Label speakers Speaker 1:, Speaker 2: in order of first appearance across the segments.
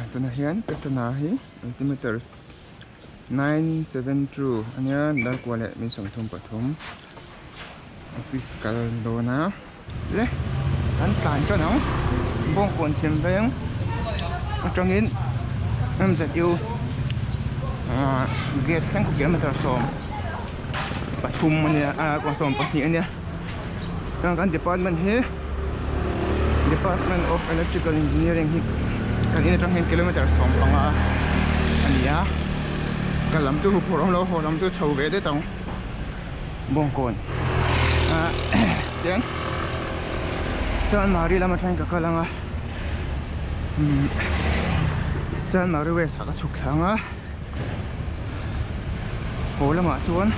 Speaker 1: tunah hian ka sana hi altimeters 972 ania darkua leh min 33 office kal dawn a le an tlan tan ang bawngkawn chhim veng atangin M_Z_U ah gate thleng khaw kilometer 13 ania ah 12 ania chuan kan department hi department of electrical engineering hi kan in atang hian kilometer 15 a ni a kal lam chu huphurh awm lo haw lam chu chho ve det ang bawngkawn ah tiang chuan mari lam atangin ka kal ang a umm chuan mari west ah ka chhuk thla ang a. Haw lamah chuan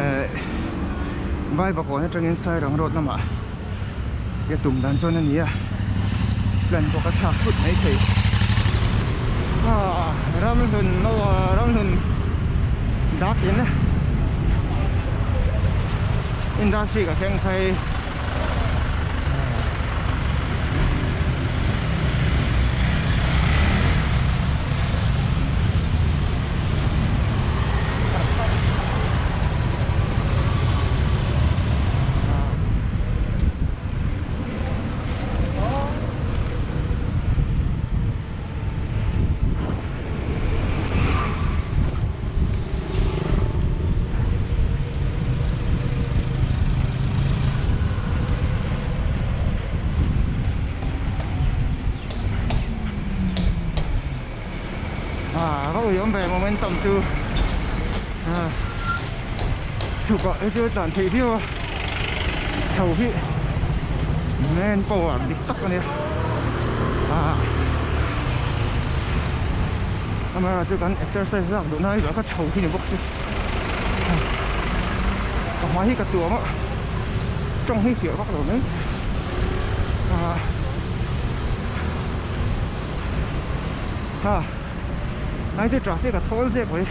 Speaker 1: eh Vaivakawn atangin Sairang road lamah ka tum dan chuan a ni a plan pawh ka thlak thut mai thei ah Ramhlun Ramhlun dak in industry ka thleng phei. Ah va ui awm ve momentum chu ah chhuk ah hi chu tlan theih viau a chho hi man power dik tak a nia ah amaherawhchu chu kan exercise lak duh na hi ka chho hi ni bawk si. Ka hmai hi ka tuam a tawng hi fiah vak lo mai ah ha ai chu traffic a thawl zek mai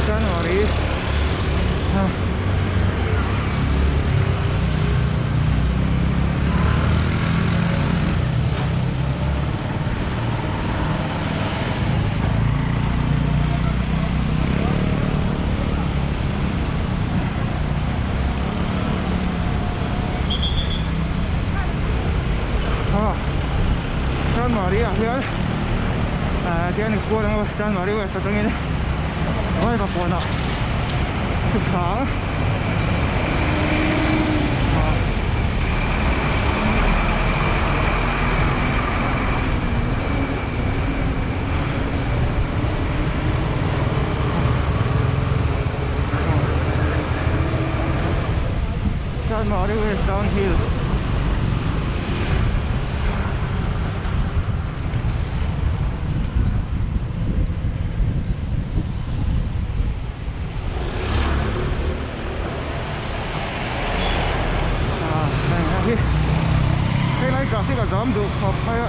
Speaker 1: January Chanmari ah hian tian kual ang Chanmari west atangin Vaivakawn ah chhuk thla ang. Chanmari West Downhill. Helai traffic a zam duh khawp mai a.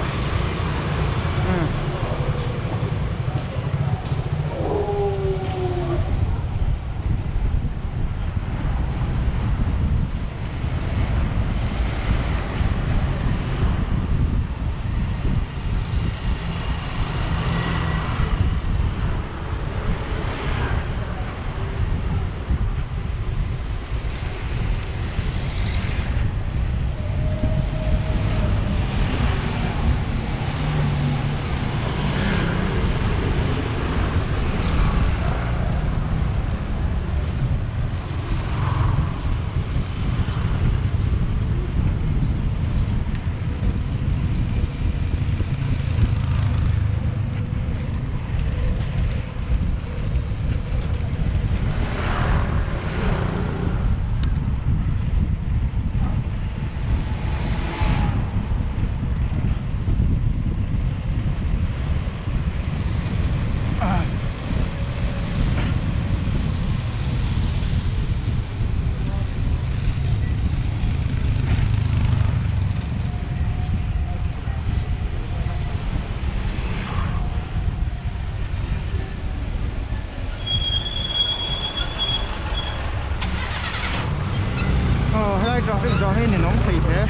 Speaker 1: Zam hi ninawm thei hle.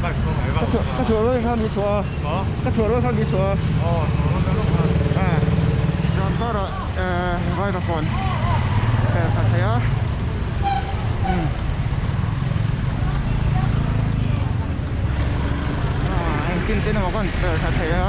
Speaker 1: Ka chhuah rual khan mi chhuah a, ka chhuah rual khan mi chhuah a. Zam karah Vaivakawn pel khat thei a. Engtin ten emaw kan pel tha thei a.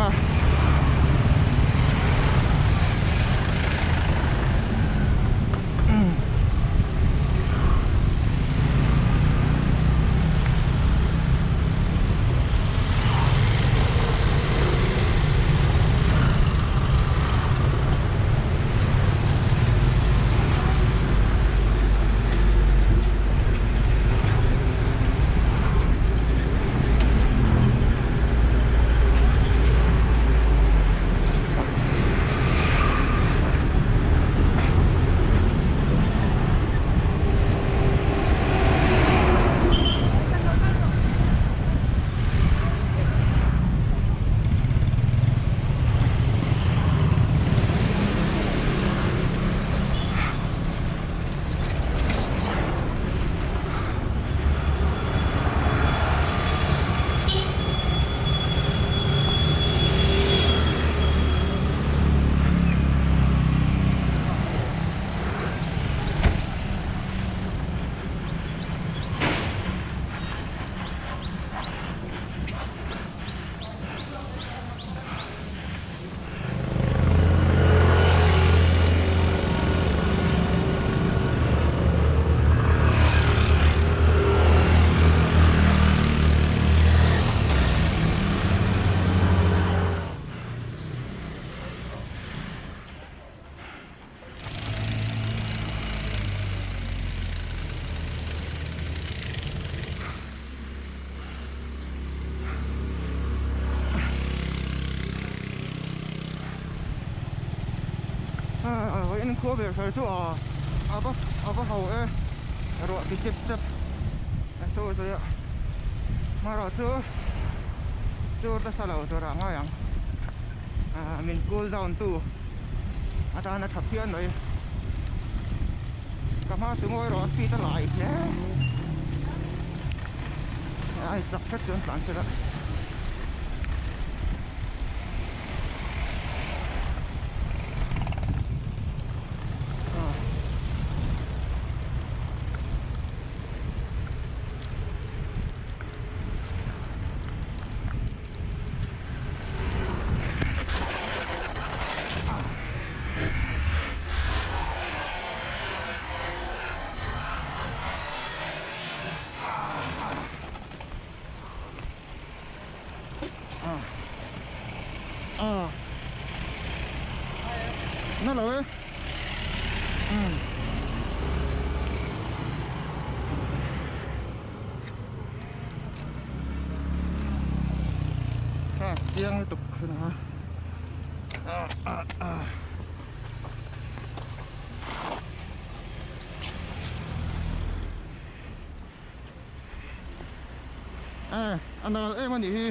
Speaker 1: Vawiin khua ber kher chu a a va a va ho e ruah ti chep chep a sawi sawi a hmarawh chu sur nasa lo tur ah ngai ang min cool down tu atana tha phian mai ka hma chu ngawi rawh a speed a lai hle ai chak hret chuan tlan sela. Na lo e umm class chiang lutuk a ah ah. A nal em a nih hi.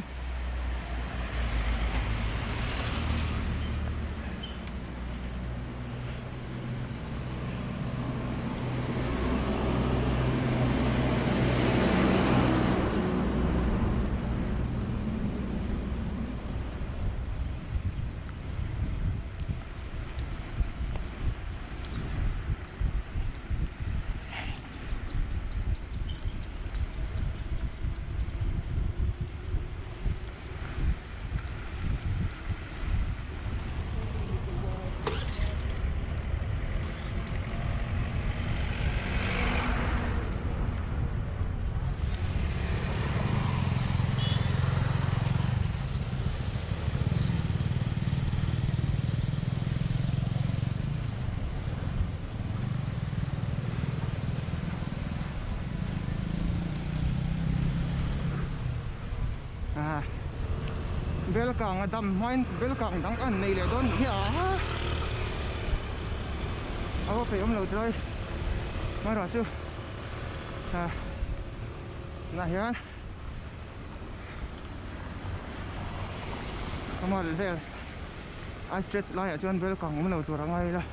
Speaker 1: Bel kang a dam hmain bel kang dang an nei leh dawn nih hi a a va peih awm lo tlai hmarawh chu tunah hian. Kamal vel a stretch laiah chuan bel kang awm lo tur a ngai ila.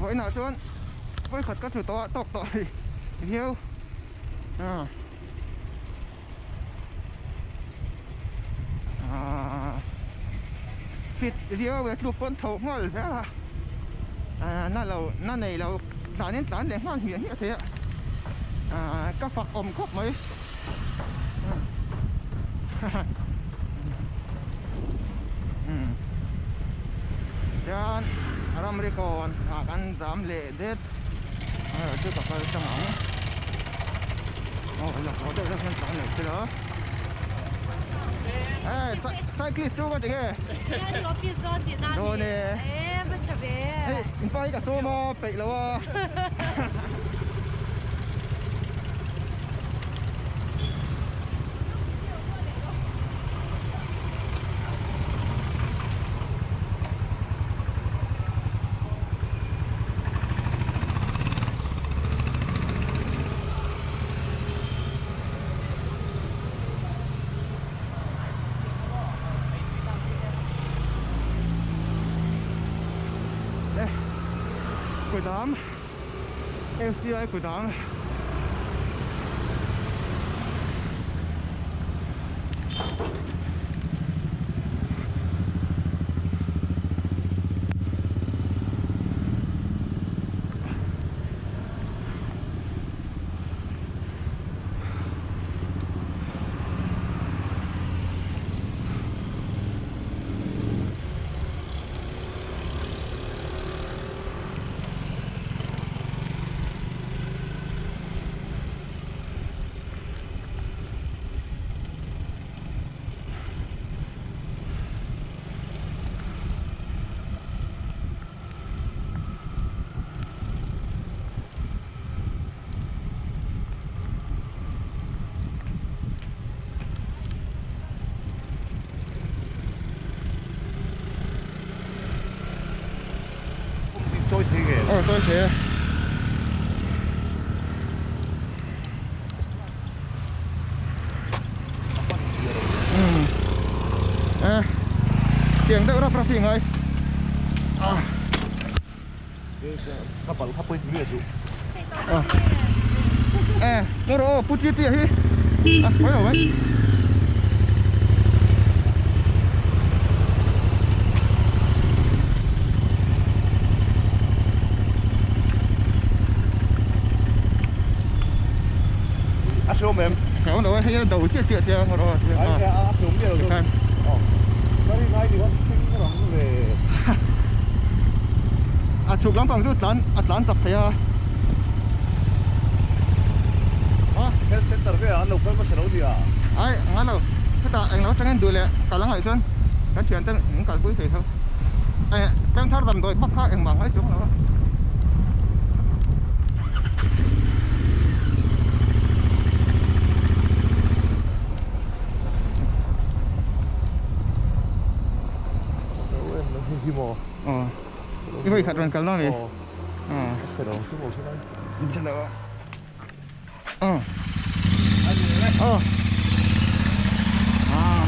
Speaker 1: Vawiinah chuan vawikhat ka tlu tawh a tawk tawh a viau ah. Fit viau e tluk pawn tho nghal zel a na lo na nei lo tlanin tlan leh nghal hmiah hmiah thei a ka fak awm khawp mai tian ramri kawn ah kan zam leh det. Chu ka kal tlang ang aw la haw deuh deuh hian tlan leh thil a eh cyclist chu ka ti nge dawn e hei in pa hi ka sawm a peih lo a. Kudam FCI Kudam. Aw chawi thei e. Umm eh tiang deuh rap rap hi ngai ah. Eh ngaw rawh aw pu TP a hi a hawi lo mai.
Speaker 2: A hriawm em?
Speaker 1: Hriawm lo e, hei a do chiah chiah chiah a ngaw rawh aw.
Speaker 2: Ai a hriawm miah lo chu. Aw. Ka rin ai ni khan thing rang ve.
Speaker 1: A chhuk lampang chu tlan a tlan chak thei a.
Speaker 2: A health center velah an lo kal hmasa lo nia.
Speaker 1: Ai ngai lo. Hetah englo atangin duh leh kal a ngaih chuan kan thiante min kalpui thei tho. Eh Pengthar damdawi vak kha engmah ngai chuang lo a. Aw i vawi khat rawn kal na mi aw aw aw aw